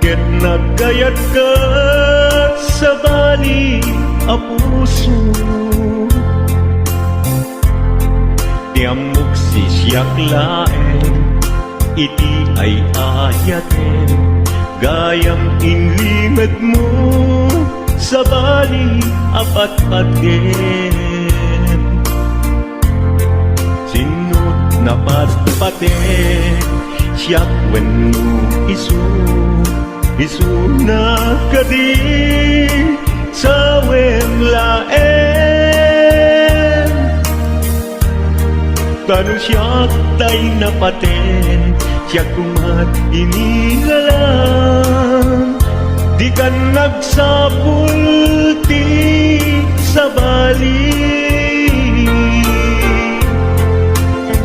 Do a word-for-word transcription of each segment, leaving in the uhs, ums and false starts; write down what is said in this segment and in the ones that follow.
Ket nagkayat ka, sabali a puso. Ti ammok sisiak laeng iti ay-ayaten, gayam inlimed mo, sabali a patpaten. Sinno napatpaten, siak wenno isu? Isuna kadi, sawen laeng. Ta no siak tay napaten, siak koma ti inilalang. Dikan nagsapul ti sabali.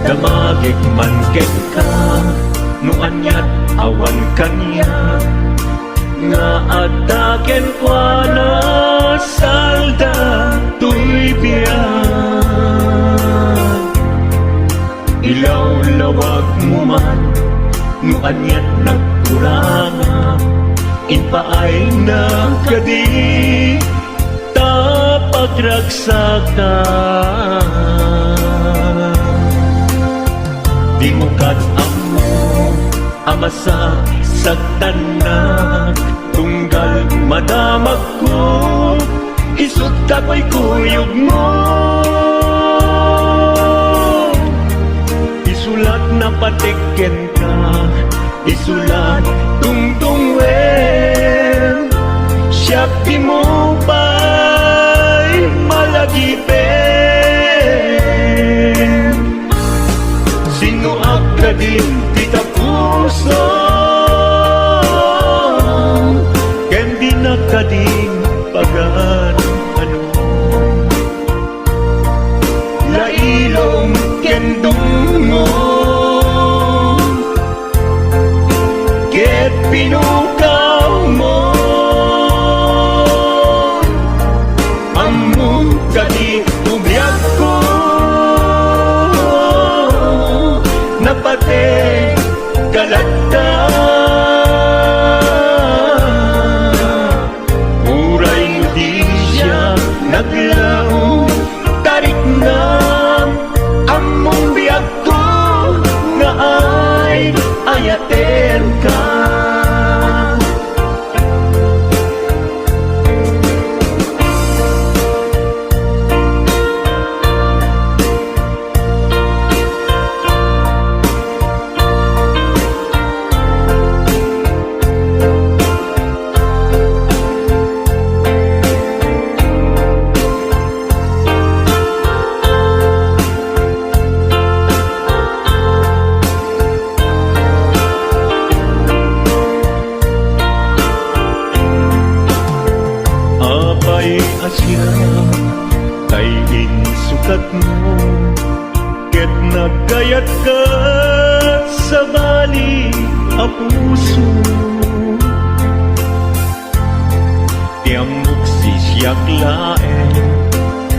Damagek man kenka, no aniat awan kaniak, nga adda kenkuana salda toy biag. Ilawlawag mo man no aniat nagkurangak, impaayna kadi ta pagragsaka. Dimo kad ammo a masaksaktannak, tunggal madamagko, isut' ta kuykuyogmo. Isulat napatek kenka, isulat tungtungwen, siak dimo pay malagipen. Sinnoak kadin ti tapuso, ken dinak kadin pagan-anom. Lailom ken dungngom, ket pinukawmo. Ammom kadi ti biagko, napatek ka latta. Uray no di siak naglaom, tariknam, ammom biagko nga ay-ayatenka. Apay a siak tay insukatmo, ket nagkayat ka, sabali a puso. Ti ammok sisiak laeng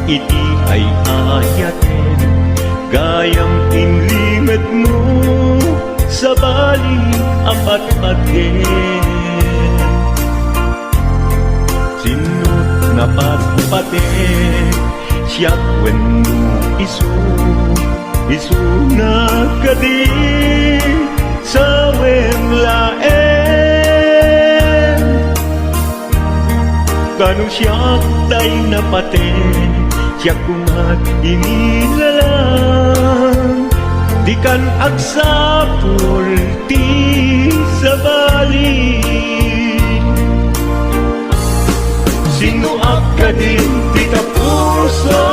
iti ay-ayaten, gayam inlimed mo, sabali a patpaten. Sinno napatpaten, siak wenno isu? Isuna kadi, sawen laeng. Ta no siak tay napaten, siak koma ti inilalang. Dikan agsapul ti sabali. Sinnoak kadin ti tapuso,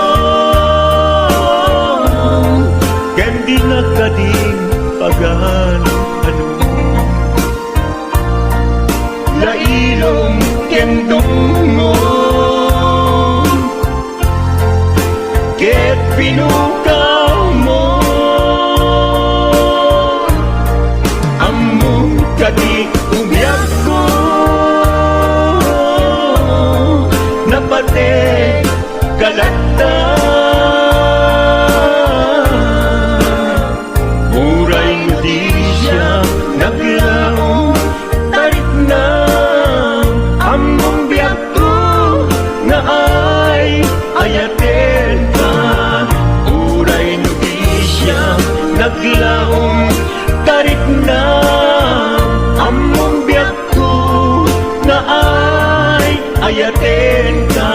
ken dinak kadin pagan-anom. Lailom ken dungngom, ket pinukawmo. Ammom kadi ti biagko, napatek ka latta. Uray no di siak naglaom, tariknam, Ayatenka.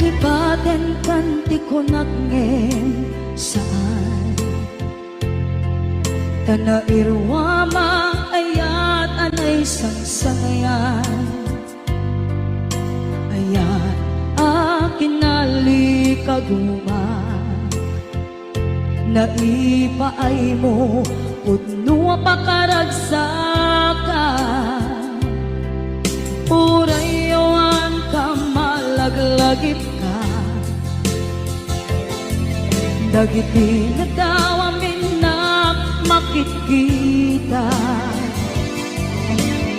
Lipatenkan ti kunak ngem saan. Ta nairuamang ayat a naisangsangayan. Ayat a kinalikaguma. Naipaaymo pudno a pakaragsakan. Uray awan ka malaglagipka. Dagiti nadawam innak makitkita.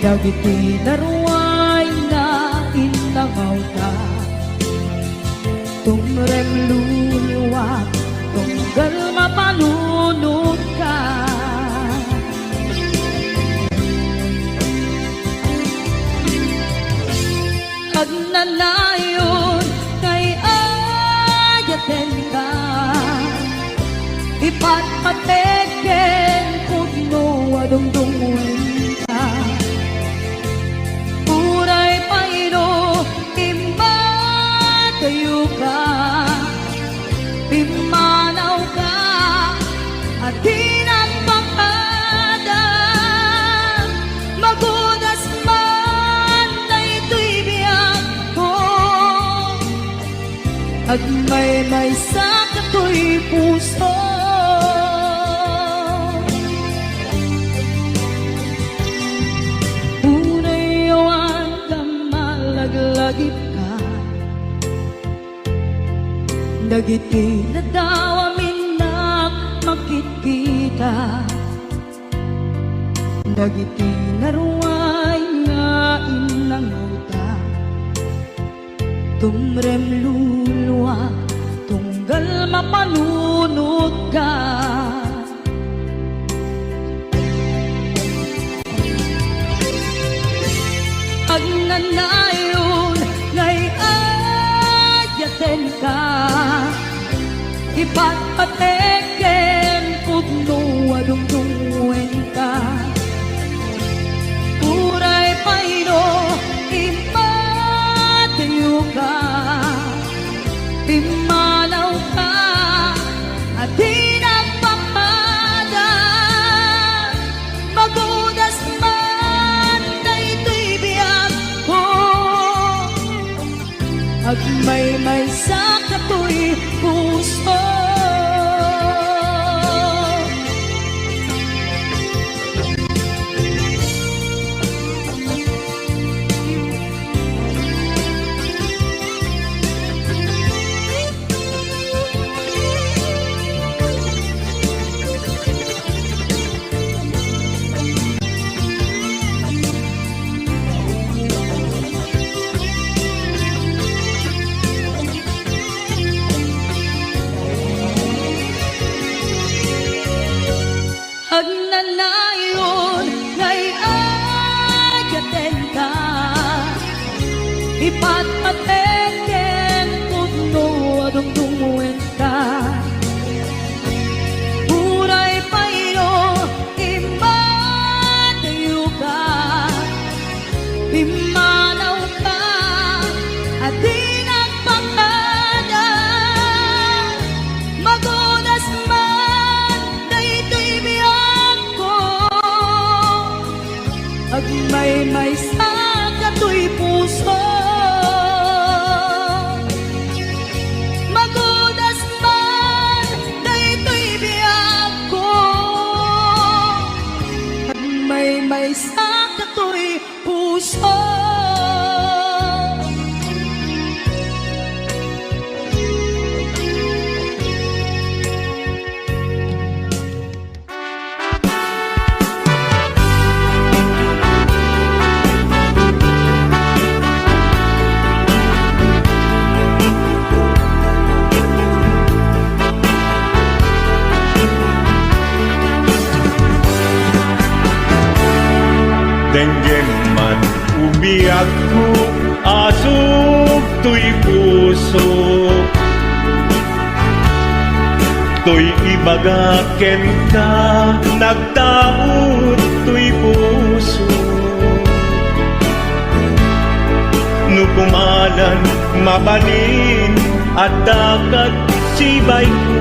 Dagiti naruay nga innangawta. Tumrem luluak, tunggal mapanunotka. Agnanayon nga iyayatenka, ipatpatek ken pudno a dungdungngoenka. Uray pay no immadayoka, pimmanawka a di nagpakada, magudas man daytoy biagko, agmaymaysa katoy puso. Uray awan ka malaglagipka. Dagiti nadawam innak makitkita. Dagiti naruay nga innangawta. Tumrem luluak, tunggal mapanunotka. Agnanayon nga iyayatenka, ipatpatek ken pudno a dungdungngoenka. Uray pay no immadayoka, pimmanawka a di nagpakada, magudas man daytoy biagko, agmaymaysa katoy puso. Biagko, asuk toy pusok. Toy ibagak kenka, nagtaud toy pusok. No kumalan, mabalin, adda kat sibayko,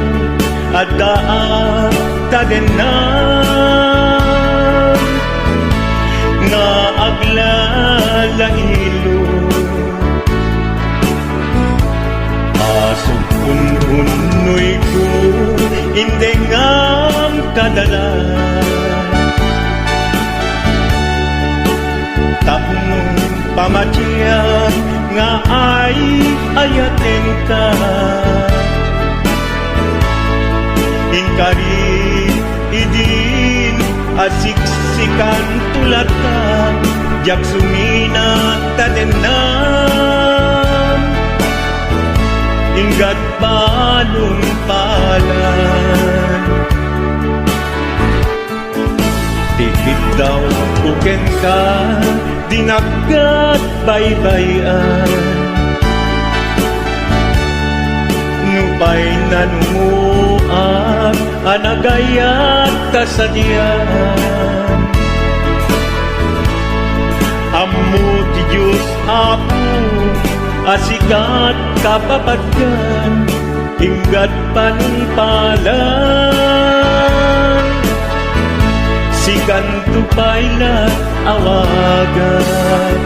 adda a tadennan nga aglalahilo. Asuk ununnoyko, indengam kadala. Tapno pamatiam nga ay-ayatenka. Inkari idin a siksikanto latta, diak sumina tadennan. Inggat panungpalan. Ti kiddawko kenka, di naggatbaybay-an. Nupay nanumoak a nagayat ta sadian. Ammo ti Dios, Apo, a sikat kapapadkan, inggat panungpalan. Sikanto pay la awagan.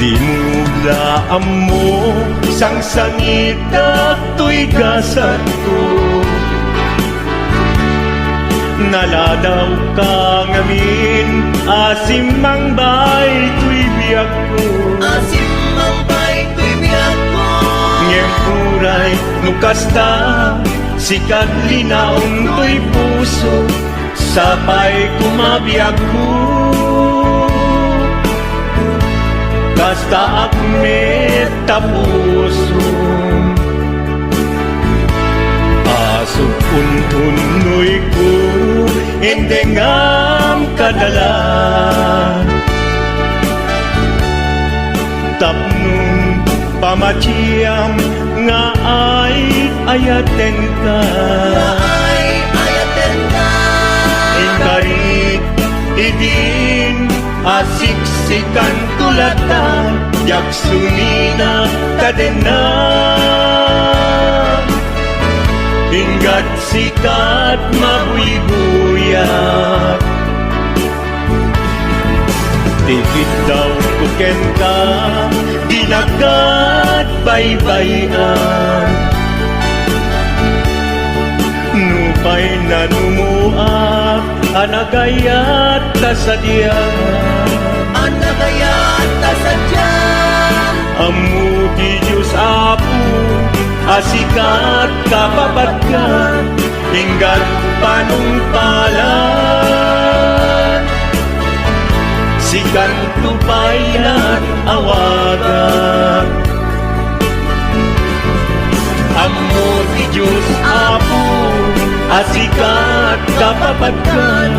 Dimo la ammo, sangsangitak toy gasatko. Naladawka ngamin a simmangbay toy biagko. A simmangbay toy biagko. Ngem uray no kasta, sikat linaon toy puso, sapay koma biagko. Kastaak met ta puso. Asuk ununnoyko, indengam kadala. Tapno pamatiam nga ay-ayatenka. Nga ay-ayatenka. Inkari idin a siksikanto latta, diak sumina tadennan. Inggat sikat mabuybuyak. Ti kiddawko kenka, di naggatbaybay-an. Nupay nanumoak a nagayat ta sadian. A nagayat ta sadian. Ammo ti Dios, Apo, a sikat kapapadkan, inggat panungpalan. Sikanto pay la awagan. Ammo ti Dios, Apo, a sikat kapapadkan,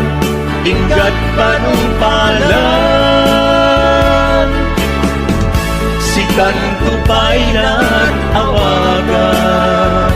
inggat panungpalan. Sikanto pay la awagan.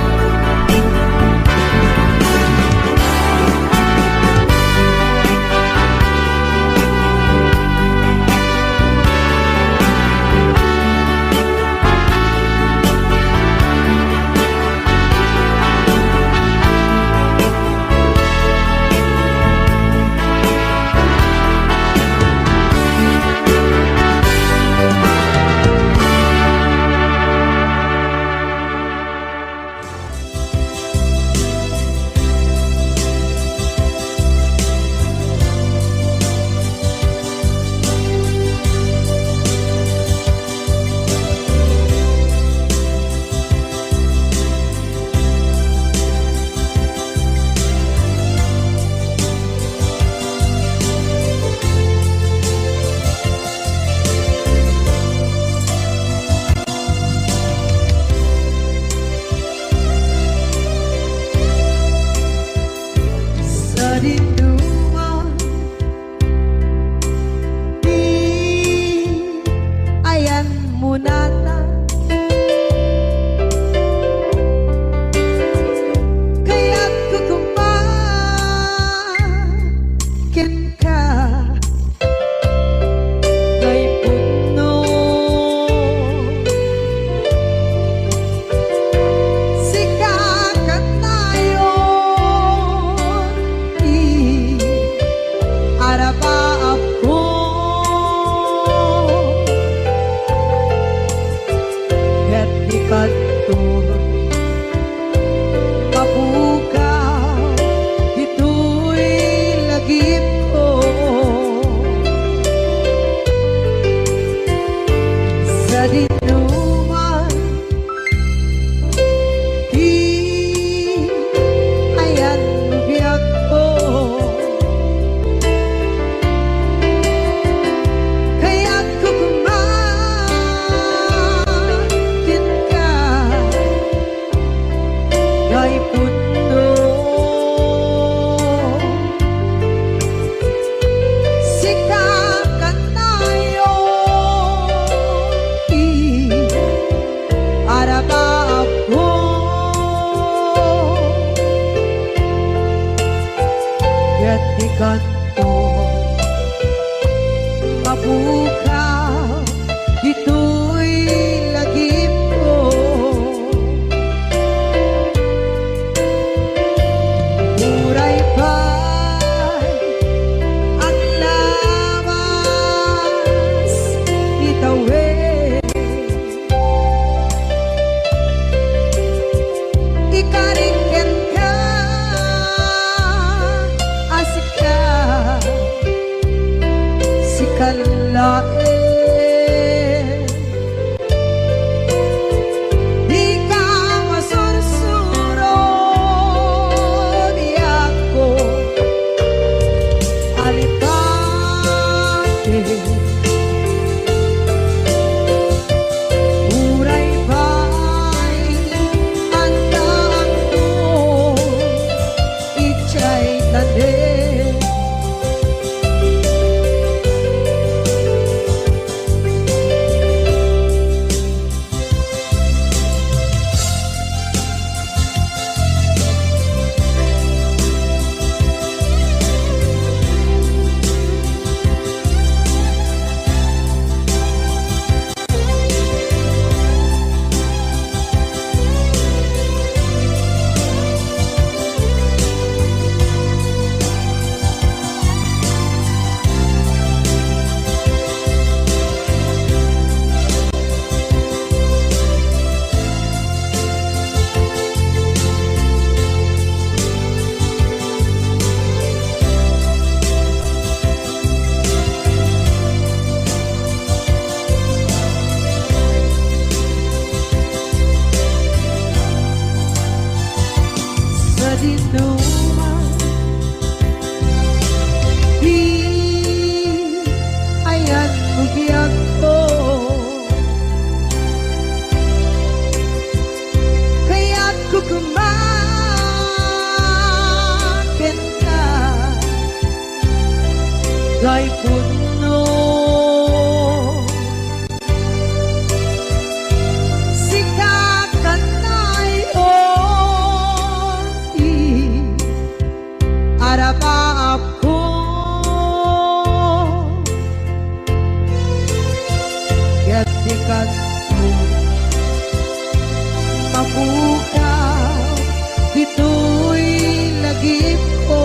Mapukaw ditoy lagipko. Sadinoman ti ayan biagko. Kayatko koma kenka, Daypunno. Sika kanayon ti arabaabko. Ket ti kanto, mapukaw ditoy lagipko. Uray pay aglawas itawen, ikarik kenka a sika, sika laeng. Dika masursuro, biagko, alipate. Uray pay addaakto idiay tanem. Sadinoman ti ayan biagko. Kayatko koma kenka, Daypunno. Sika kanayon ti arabaabko. Ket ti kanto, mapukaw ditoy lagipko.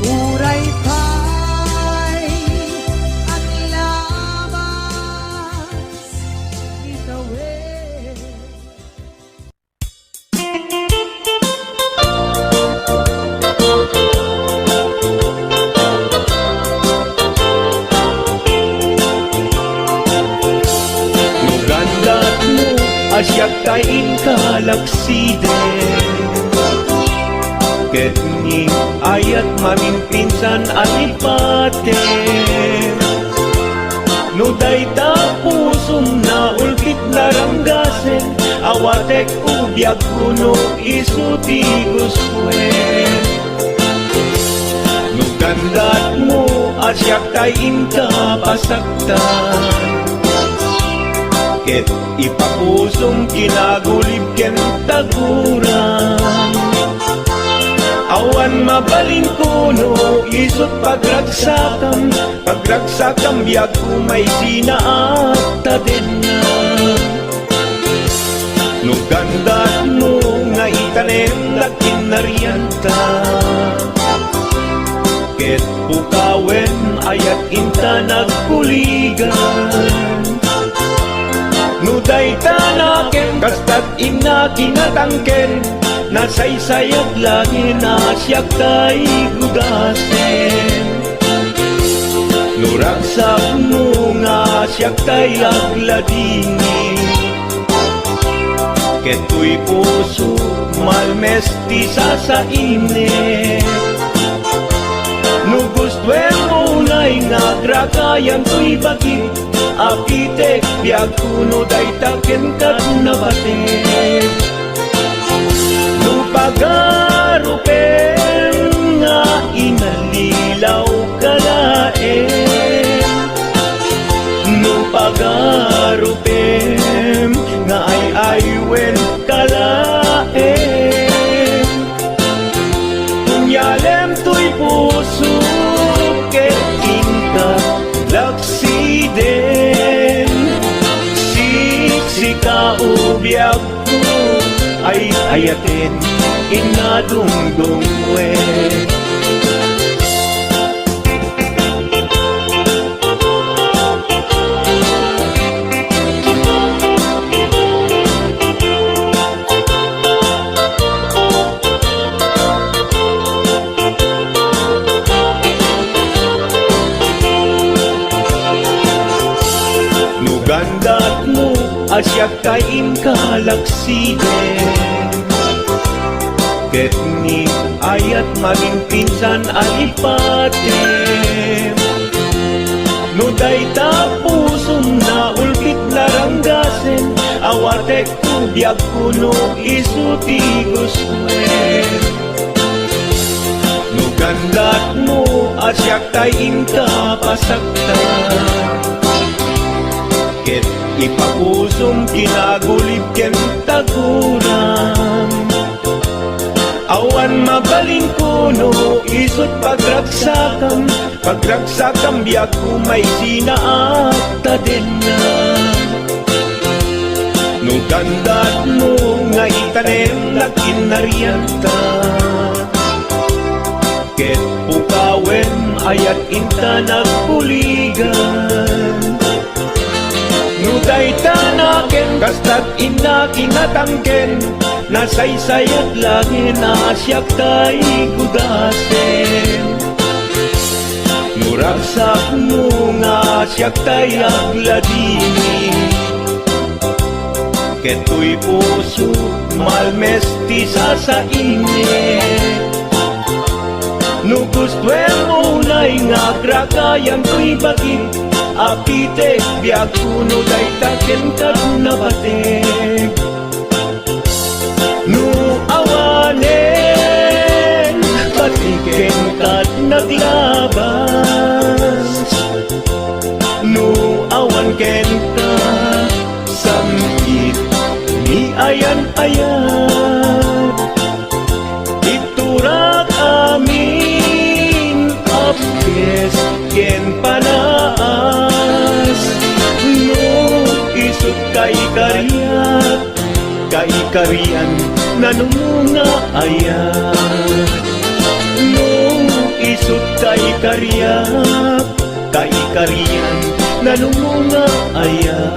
Uray pay aglawas itawen. No gandatmo a siak tay inka laksiden, ket ni ayat maminpinsan a lipatem. No dayta pusom naulpit naranggasen, awatek biagko no isu ti gustoen. No gandatmo a siak tay inka pasaktan, ket ipapusom kinagulib ken taguran. Awan mabalinko no isut pagragsakam, pagragsakam biagko maisina a tadenna. No gandatmo nga itanem dagiti narianta, ket pukawen ayat inta nagkuligan. Dayta nakem, kasta't inna kinatangken, nasaysayat laeng a siak tay gudasen. No ragsakmo nga siak tay agladingit, ket toy puso, malmes ti sasainit. No gustuem unay nga agragayan toy bagik, apitek biagko no dayta kenka nabatek. No pagarupem nga inallilaw ka laeng, no pagarupem nga ay-aywen ka laeng, unyalem toy puso ket inka laksiden. Siksika o biag ay-ayaten, inna dungdungwen. No gandatmo a siak tay inka laksiden, ket ni ayat maginpinsan a lipatem. No dayta pusom naulbit naranggasen, awatek biagko no isu ti gustoem. No gandatmo a siak tay inka pasaktan, ket ipapusom kinagulib ken taguram. Awan mabalinko no isut' pagragsakam, pagragsakam biagko maisina a tadennam. No gandatmo nga itanem nagkinnarianta, ket pukawem ayat inta nagbuligan. No dayta nakem kasta't inna kinatangken, nasaysayat laeng a siak tay gudasen. No ragsakmo nga siak tay agladingit, ket toy puso, malmes ti sasainit. No gustoem unay nga agragayan toy bagik, apitek biagko no dayta kenka nabatek. No awanen, bati kenka naglabas. No awan kenka, samkit ni ayan-ayan. Iturak amin a pies ken panaas. No isut' kaikariak, kaikarian, nanumunga aya? No isut' kaikariak, kaikarian, nanumunga aya?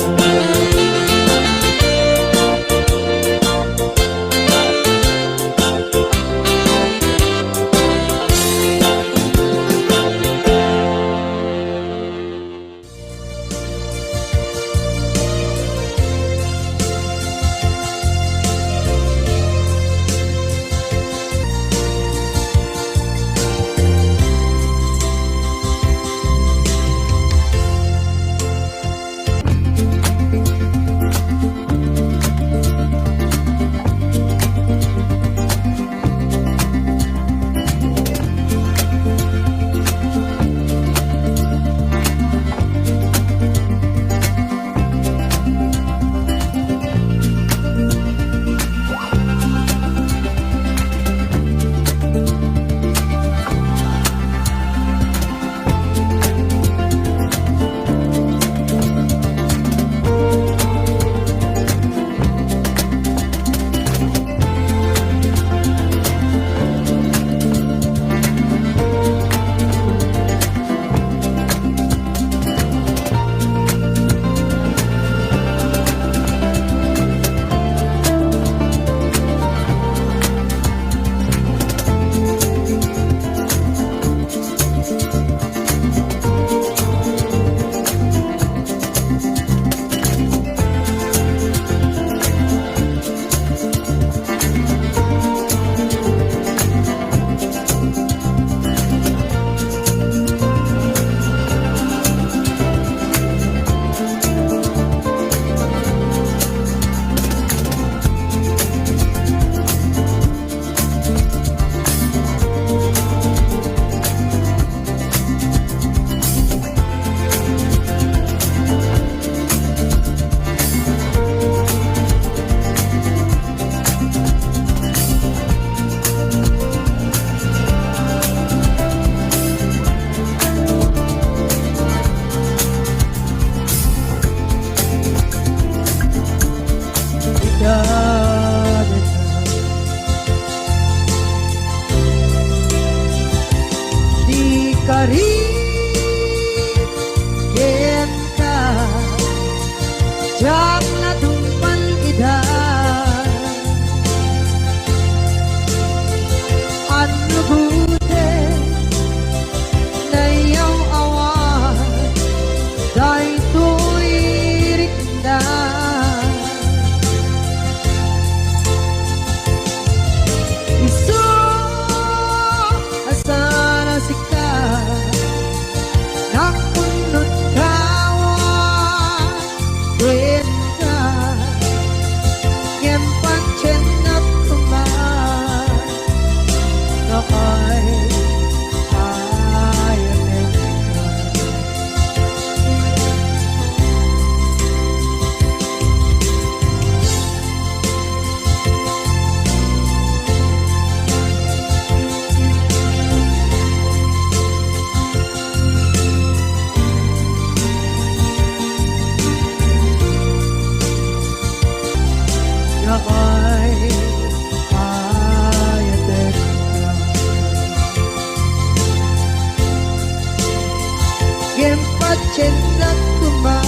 Kendak koma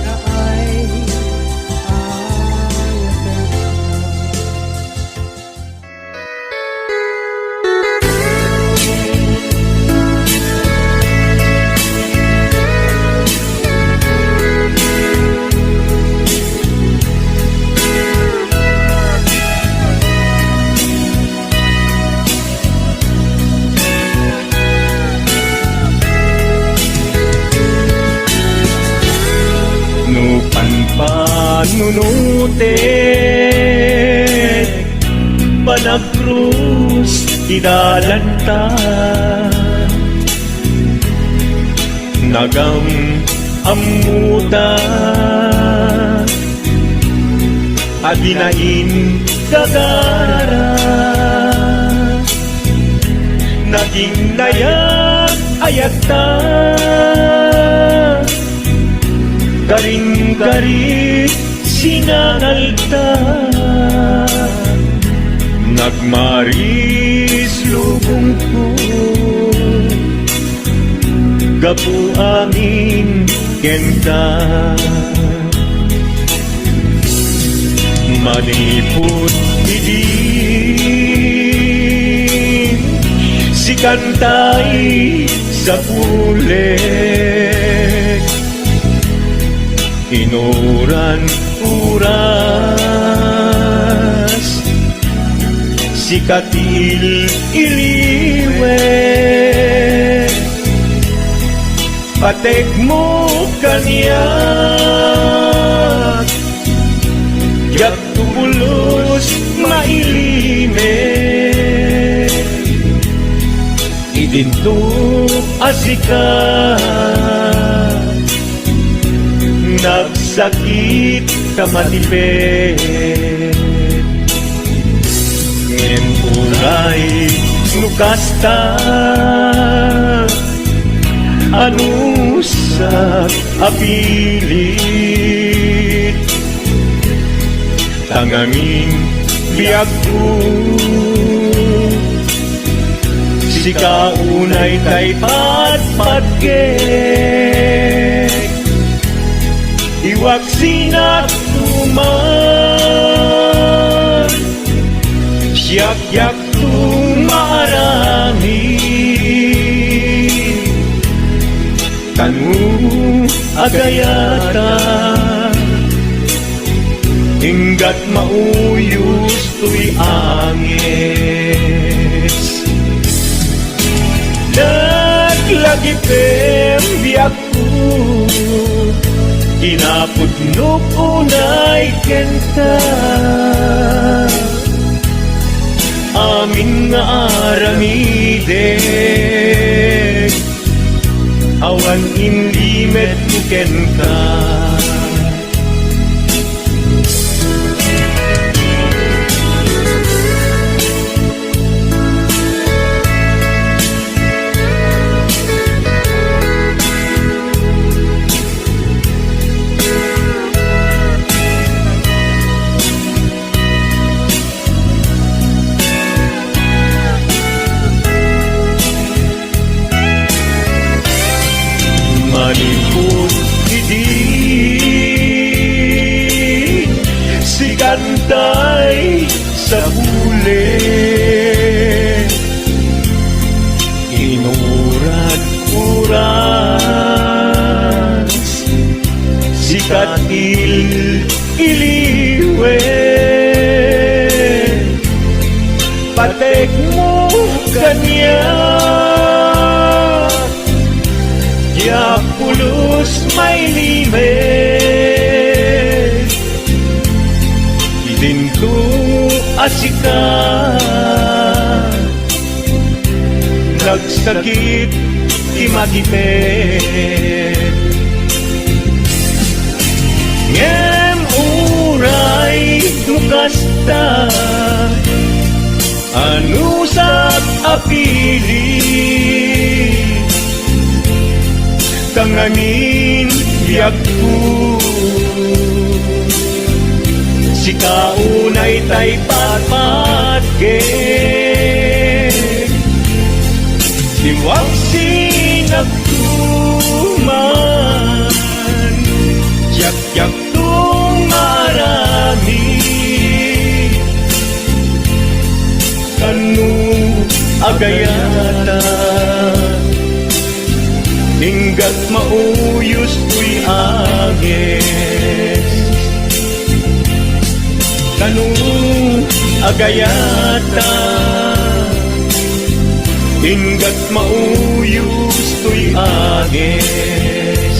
nga ay-ayatenna. No panpanunotek, panagkrus ti dalanta. Nagam-ammota a dina inggagara. Naging nayag-ayatta, garing-garing sinangalta. Nagmaris lubongko gapu amin kenka. Manipud idin, sikan tay sapulek. Inuran oras, sika ti il-iliwek. Patekmo kaniak, diak pulos mailimek. Idinto a sika, nagsakit ta matipet. Ngem uray no kasta, anusak a pilit. Tangamin biagko, sika unay tay patpatgek. Iwaksinak tuman, siak diak tumaaramid. Kano agayata, inggat mauyos toy anges. Naglagipem biagko, kinapudnok unay kenka. Amin nga aramidek, awan inlimetko kenka. Manipud idi, sikan tay sapulek. Inuran oras, sika ti il-iliwek. Patekmo kaniak, diak pulos mailimek. Idinto a sika, nagsakit ti matipet. Ngem uray no kasta, anusak a pilit. Tangamin biagko, sika unay tay patpatgek. Iwaksinakto Gayata, inggat mauyos toy agis. Kano a gayata, inggat mauyos toy agis.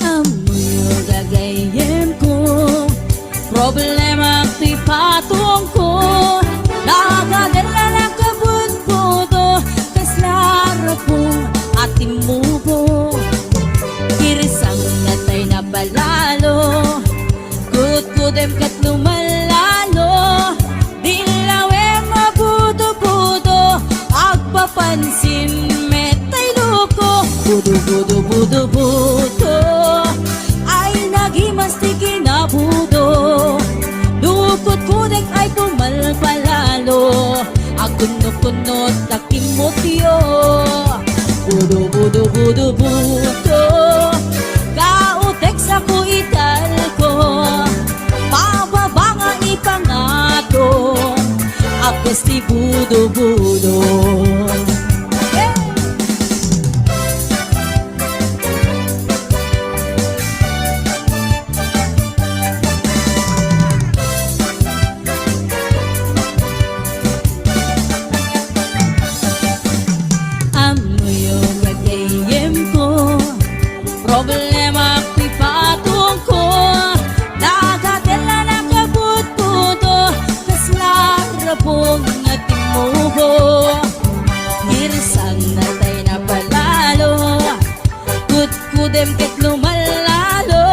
Ammoyo gagayyemko, problema ti patongko. Nagadellanak a budbudo, kasla repong a timmubo. Irisang natay na balalo, kudkudem ket lumallalo. Dillawem a budo-budo, agpapansin met tay loko. Budo-budo, budo-budo, ay nagimas ti kinabudo. Lukot kudek ay pumalpalalo. Agkunno-kunno ta kimmutyo. Budo, budo, budo, budo, kautek sako italko. Pababa nga ipangato, apes ti budo-budo. Ammoyo gagayyemko, problema ti patongko. Nagadellanak a budbudo, kasla repong a timmubo. Irisang natay na balalo, kudkudem ket lumallalo.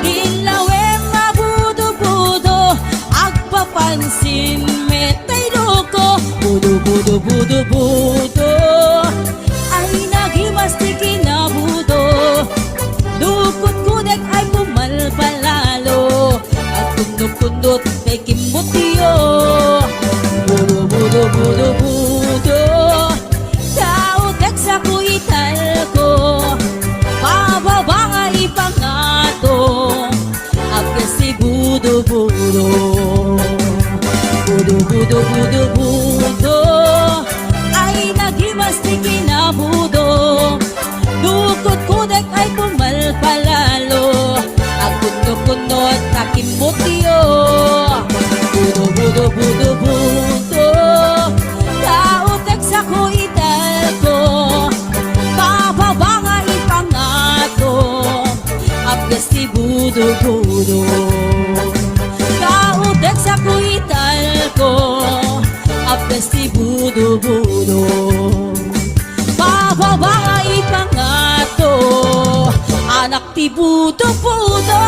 Dillawem a budo-budo, agpapansin met tay loko. Budo-budo, budo-budo, ay nagimas ti kinabudo. Lukot kudek ay pumalpalalo. Agkunno-kunno tay kimmutyo. Budo-budo, budo-budo, kautek sako italko. Pababa nga ipangato, apes ti budo-budo. Budo-budo, budo-budo, ay nagimas ti kinabudo. Lukot kudek ay pumalpalalo. Agkunno-kunno ta kimmutyo. Budo-budo, budo-budo, kautek sako italko. Pababa nga ipangato, apes ti budo-budo. Kautek sako italko, apes ti budo-budo. Pababa nga ipangato, anak ti budo-budo.